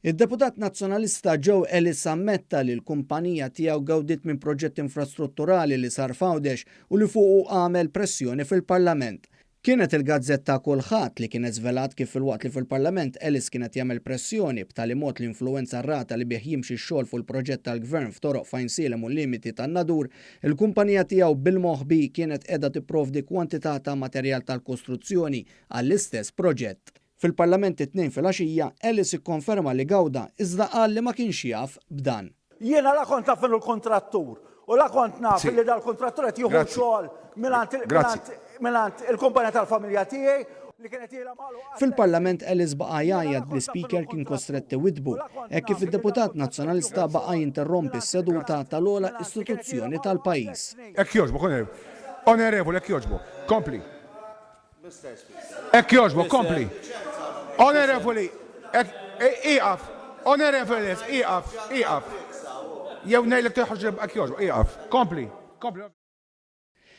Id-deputat Nazzjonalista Joe Ellis ammetta li l-kumpanija tiegħu gawdiet minn proġett infrastrutturali li sar f'Għawdex u li fuqu għamel pressjoni fil-Parlament. Kienet il-gazzetta Kullħadd li kienet żvelat kif filwaqt li fil-Parlament Ellis kien qed jagħmel pressjoni b'tali mod li influwenza r-rata li bih jimxi x-xogħol fuq il-proġett tal-Gvern f'toroq f'Għajnsielem u l-limiti tan-Nadur, il-kumpanija tiegħu bil-moħbi kienet qiegħda tipprovdi kwantità ta' materjal tal-kostruzzjoni għall-istess proġett. Fil-Parlament it-Tnejn filgħaxija, Ellis ikkonferma li gawda iżda qal li ma kienx jaf b'dan. Jiena la kont naf min hu l-kuntrattur u la kont naf li dal-kuntrattur qed jieħu xogħol mingħand il-kumpanija tal-familja tiegħi li kienet ilha magħluqa. Fil-Parlament Ellis baqa' jgħajjat bl-Ispeaker kien kostrett iwiddbu hekk kif id-deputat Nazzjonalista baqa' jinterrompi s-seduta tal-ogħla istituzzjoni tal-pajjiż. Hekk jogħġbok, Onorevoli, hekk jogħġbok. Kompli. Hekk jogħġbok, kompli. Onorevoli, ieqaf. Onorevoli, ieqaf, ieqaf. Jew ngħidlek toħroġ hekk jogħġbok, ieqaf. Kompli, kompli.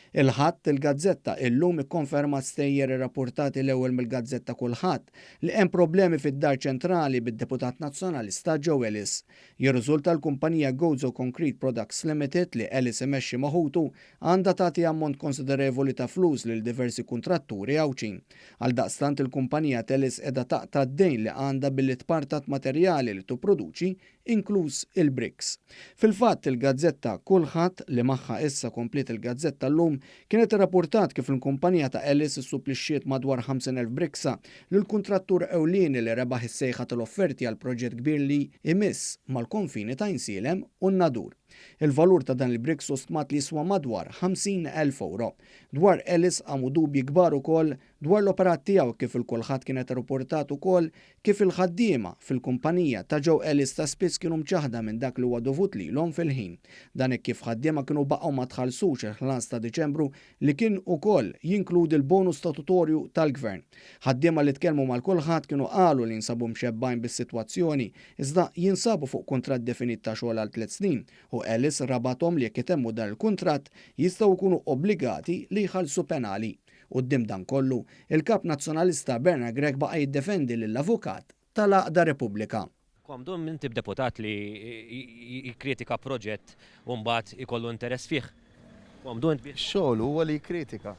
Il-Ħadd, il-gazzetta Illum ikkonfermat stejjer irrappurtati l-ewwel mill-gazzetta Kulħadd li hemm problemi fid-Dar Ċentrali bid-Deputat Nazzjonalista Joe Ellis. Jirriżulta l-kumpanija Gozo Concrete Products Limited li Ellis imexxi ma' ħutu għandha tagħti ammont konsiderevoli ta' flus lil diversi kuntratturi Għawdxin. Għaldaqstant il-kumpanija Telis qiegħda taqta' d-dejn li għandha billi tpartat materjali li tipproduċi inkluż il-bricks. Fil-fatt il-gazzetta Kulħadd, li magħha issa kompliet il-gazzetta Llum, kienet irrapurtat kif l-kumpanija ta' Ellis issupplixxiet madwar 50,000 bricksa lil kuntrattur ewlieni li rebaħ is-sejħa tal-offerti għal proġett kbir li jmiss mal-konfini t'Għajnsielem u n-Nadur. Il-valur ta' dan il-bricks hu stmat li jiswa madwar 50,000 ewro. Dwar Ellis qamu dubji kbar ukoll dwar l-operat tiegħu kif il-Kulħadd kienet irrapportat ukoll kif il-ħaddiema fil-kumpanija ta' Joe Ellis ta' spiss kienu mċaħħda minn dak li huwa dovut lilhom fil-ħin. Dan hekk kif ħaddiema kienu baqgħu ma tħallsux il-ħlas ta' Diċembru li kien ukoll jinkludi l-bonus statutorju tal-Gvern. Ħaddiema li tkellmu mal-Kulħadd kienu qalu li jinsabu mxebbgħin bis-sitwazzjoni iżda jinsabu fuq kuntratt definit ta' xogħol għal tliet snin u Ellis rabathom li jekk itemmu dan il-kuntratt jistgħu jkunu obbligati li jħallsu penali. Quddiem dan kollu, il-Kap Nazzjonalista Bernard Grech baqa' jiddefendi lill-avukat tal-għaqda Repubblika. Komdu inti b'deputat li jikkritika proġett u mbagħad ikollu interess fih. Komdu int bih. Xogħlu huwa li jikkritika.